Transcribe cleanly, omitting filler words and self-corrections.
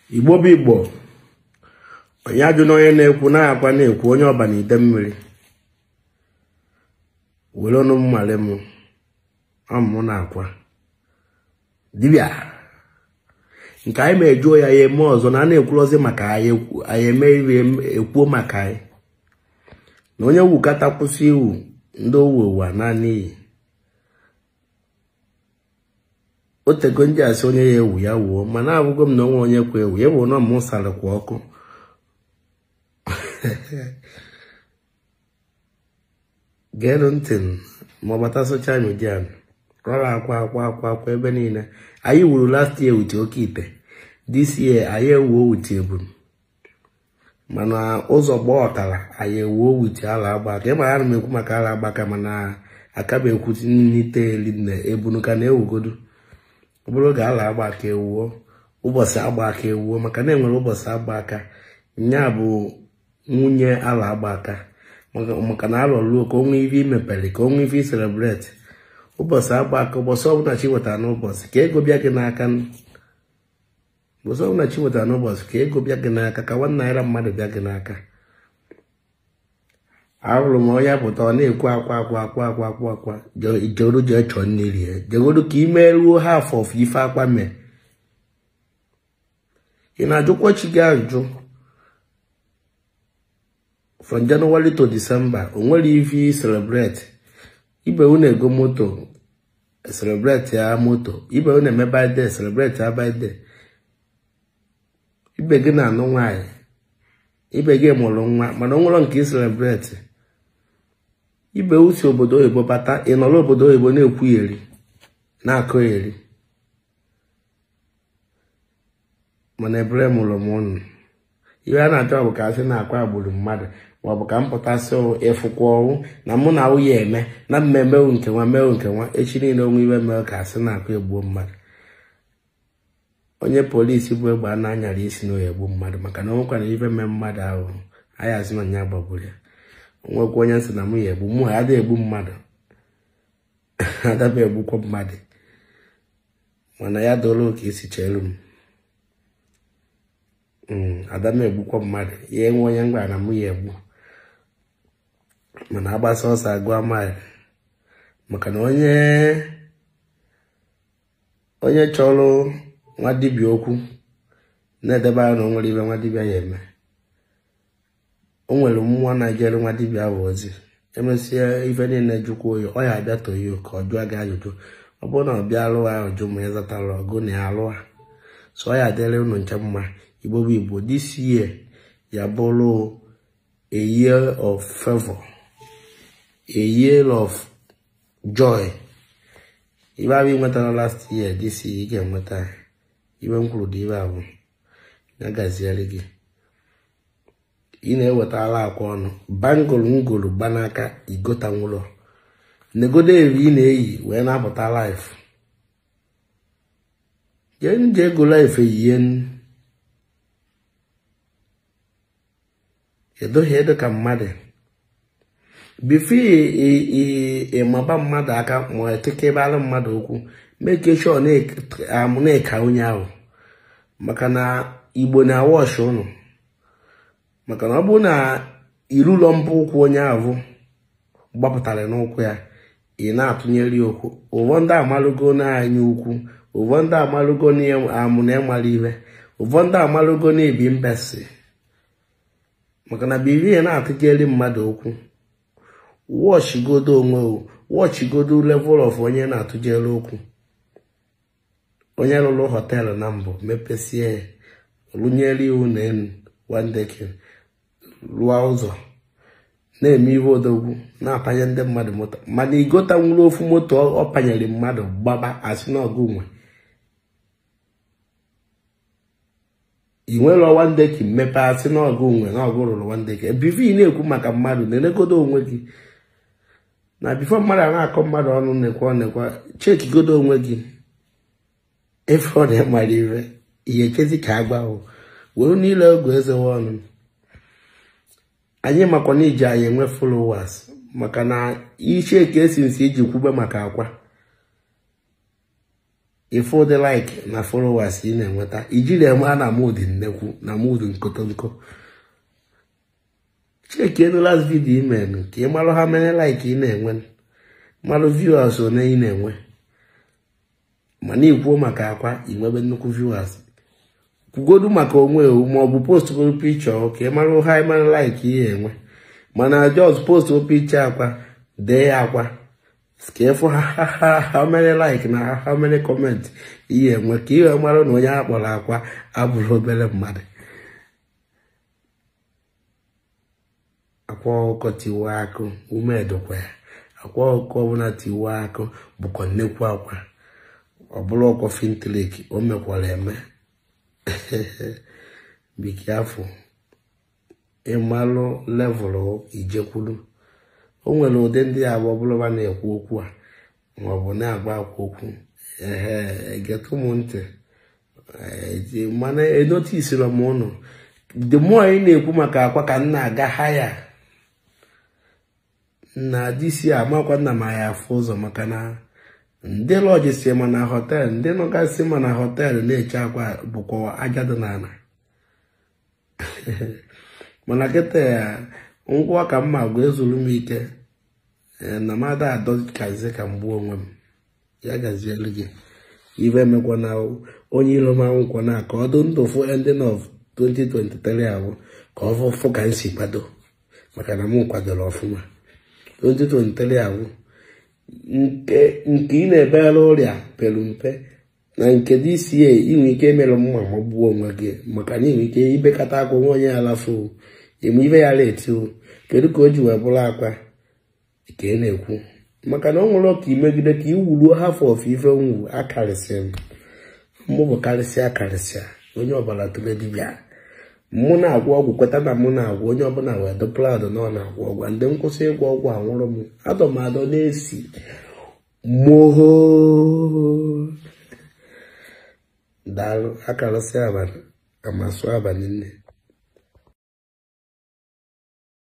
Igbo bụ Igbo, onye ajụ na onye na-ekwu na-akwa na-ekwu onye ọba na ide mmiri were ọnụ mmale m amụ na-akwa dibịa nke anyị ma ejuo ya ya eme ọzọ na a na-ekwurozi maka anyị eme ihe ekwuo maka anyị na onye wukata kwụsị iwu ndị owu ụwa naanị iyi otego ndị asị onye ya ewu ya wuo mana abụgo m na onwe onye kwe ewu ya bụ na mụ sarịkwa ọkụ geenụ ntị ma ọ bata soshal midia rọrọ akwa akwa akwa akwa ebe niile. Anyị wuru last year with oke ite, this year anyị ewuo with ebunu, mana ụzọ gba ọkara anyị ewuo with ala agba aka. Ịma ya na m ekwu maka ala agba aka, mana akaba ekwuti n'ite eli na ebunu ka na-ewugodu. Ọ bụrụ oge ala agba aka ewuo, ụbọchị agba aka ewuo, maka na enwere ụbọchị agba aka nya bụ nwunye ala agba aka, maka na alọ ruo ka onwe ife imepere ka onwe ife celebrate ụbọchị agba aka. Ụbọchị ọbụla chi wetara n'ụbọchị ka ego bịa gị n'aka, ụbọchị ọbụla chi wetara n'ụbọchị ka ego bịa gị n'aka, ka 1 naira mmadụ bịa gị n'aka. Ahụrụ m onye pụta ọ na-ekwu akwa akwa akwa akwa akwa akwa jegodu jee chọọ mmiri ya, jegodu ka ime ruo half of ife akwa mee. Ị na-ajụkwa chi gị ajụjụ from January to December o nwere ife celebrate. Ibe unu ego moto celebrate ya moto, ibe unu eme birthday celebrate ya birthday, ibe gị na-anụ nwaanyị, ibe gị mụrụ nwa, mana o nwere nke celebrate. Ibe usi obodo oyibo bata, ị nọrọ obodo oyibo na-ekwu eri na-akụ eri, mana ebere mụrụ m unu. Ihe a na-achọ bụ ka asị na-akwa agbụrụ mmadụ, ma ọ bụ ka m pụtasị ịfụkwa ọnwụ na mụ na awụ ya eme na mmemme nke nwa mewu nke nwa echi niile onwe iwe mere ka asị na-akwa egbuo mmadụ. Onye polisi bụ egbe a na-anyara isi na oyi egbu mmadụ, maka na onwekwana ife mee mmadụ ahụ anyị asị na nya gbagburu ya. Onwekwa onye nsị na mụ ya egbu mụ ha ada egbu mmadụ adaba egbukwa mmadụ, mana ya doro ka esi cheelu m adama egbukwa mmadụ ya enwe onye ngwa na mụ ya egbu, mana agbasa ọsọ agụa maịlị, maka na onye chọrọ nwa dibịa okwu na-edebe anya na o nwere ibe nwa dibịa ya eme. O nwere mmụọ na-ejere nwa dibịa ahụ ozi, emesịa ife niile jụkwa oyi ọ ya abịa toyo ka ọ jụọ gị ajụjụ. Ọ bụrụ na ọ bịa alụwa ajụjụ ma ị zatara ọgụ na ya alụwa so ọ ya adịrị unu nche mma. Igbo bụ Igbo, this year ya bụrụ a year of favor, a year of joy. Ibe abụ ị nwetara last year, this year ị ga-enweta. Ibe m kwuru dị ibe abụ ya gaziere gị. Ị na-ewetala akwa ọnụ bangol ngolu gbanaka igota nwụlọ negodo eri ị na-eyi wee na-apụta life. Jee nje ego life eyie edoghị edo ka mmadụ bifo ịmaba mmadụ aka ma etekebara mmadụ okwu, make sure na-eka onye ahụ, maka na Igbo na-awọshi ụnụ. Maka na ọ bụrụ na irụlọ mbụ ụkwụ onye ahụ gbapụtara n'ụkwụ ya, ị na-atụnyere ya okwu. Ụfọdụ amalụgo n'anya ukwu, ụfọdụ amalụgo amụ na ịmara ibe, ụfọdụ amalụgo na-ebi mbesi, maka na bivi ya na-atụnyere mmadụ okwu. Wọchigodo onwe, wọchigodo level of onye na-atụjere okwu. Onye rụrụ họteelụ na mbụ mepesie ya, rụnyere iwu na elu one decade, rụọ ụzọ, na-eme ihe odogwu, na-apanye ndị mmadụ moto, mana igota nwere ofu moto ọ panyere mmadụ gbaba asị na ọgụ nwe. I nwere one decade mmepe asị na ọgụ nwe na ọgụ rụrụ one decade. Bifo ị na-ekwu maka mmadụ, na-enegodo onwe gị. Na bifo mmadụ a na-akọ mmadụ ọnụ nekwa nekwa, chekigodo onwe gị. Efe ọ na-emara ife ihe echezi ka agwa ahụ were niile oge ezewe ọnụ. Anyị makwa na iji anyị enwe followers, maka na iche ka esi nsi iji kwube maka akwa. Ife ụdị like na followers ị na-enweta ijiri eme na mood nnekwu na mood nkotonko. Check enu last video ị mere ka ị marụ ha many like ị na-enwe, marụ viewers one ị na-enwe. Mana ikwuo maka akwa inwebe nnukwu viewers. Kwugodu maka onwe ma ọ bụ post godu picture ka ị marụ ha many like ị enwe. Mana just post picture akwa dee ya akwa ka ịfụ how many like na how many comment ị enwe ka ị mara na onye a kpọrọ akwa abụrụ obere mmadụ. Akwa ọkụkọ tiwa akụ ume dịkwa ya. Akwa ọkụkọ ọbụla tiwa akụ bụkwa nnekwu akwa. Ọ bụrụ ọkwa fintlik o mekwara eme. Be careful. Ịmalụ level ijekwuru. O nwere ụdị ndị abụọ bụrụ ba na-ekwu okwu a ma ọ bụ na-agba akwa okwu. Ehe, getụ m ntị. Mana enotisiri m ụnụ. The more ị na-ekwu maka akwa ka m na-aga haya. Na disi amakwa nna ma ya afụ ụzọ maka na ndị lọji si ma na họteelụ, ndị nọgasị ma na họteelụ na-eche akwa bụkwa aja dị n'ala. Mana kịta ya ngwa ka mma gwa ezuru m ike na mada adọkazi ka mgbu onwe m. Ya gazielu gị. Ibe emekwa na onye iro m anwụkwa na ka ọ dị ndụ fụ ending of 2023 ahụ ka ọ fụ ka m si kwado maka na m kwadoro ọfụma. 2023 ahụ nke ị na-ebere ọrịa pere mpe na nke DCA inwe ike emerụ mma ma gbuo onwe gị maka na inwe ike ibekata akwa nwe onye alafu eme ibe ya leti. Kedu ka o ji wee bụrụ akwa ka ị na-ekwu maka na ọ nwere ka imegide ka i wuruo half of ife nwu akarịsị m mụ bụ karịsịa karịsịa onye ọbara tụle dibịa. Mụ na-agwọ ọgwụ kweta na mụ na-agwọ onye ọbụla wee dị proud na ọ na-agwọ ọgwụ. Ndị nkwụsị ịgwọ ọgwụ anwụrụ m adọ m adọ na-esi moho. Daalụ akarịsị abalị amasụ abalị nne.